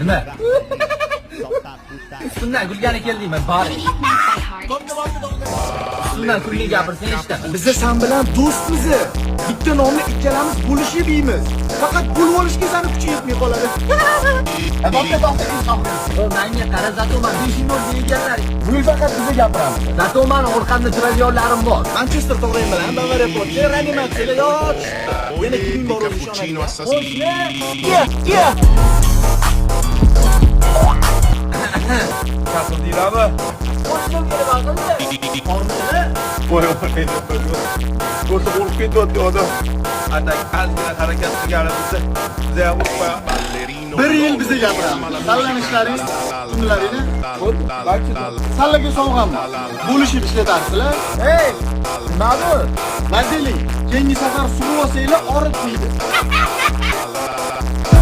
Nima? Ustimdan kulgani keldingmi? Borish. Ustimdan kulgani gapirsang, eshitaman. Biza san bilan do'stmiz. Bitta nonni ikkalamiz bo'lishib yeymiz. Faqat bo'lib olishga sani kuching yetmay qoladi. To'xta, to'xta, to'xta. Menga qara, зато man 5-0 deganlar. Bu yil faqat biza gapiramiz. Зато mani orqamda turadiganlarim bor. Manchester tog'rang bilan Bavariya pochcha reanimatsiyaga yotishdi. Yana kiming bor o'zi Cappuccino ishonadi. assassino. Qo'shni. Yeah, yeah. Chaqirdinglarmi? Qo'shnim nima qildi? Qornini. Voy voy. Ko'rsa qo'rqib ketyapti odam. Atak ozgina harakat qilganimizda biza ham urib qo'yamiz. Ballerino. Bir yil biza gapiramiz. Sallanishlaring, tunlaringni sallaga sovg'am bor. Bo'lishib ishlatarsizlar. Ey, nima bu? Mazeli, keyingi safar sug'ib olsanglar, og'ritmaydi.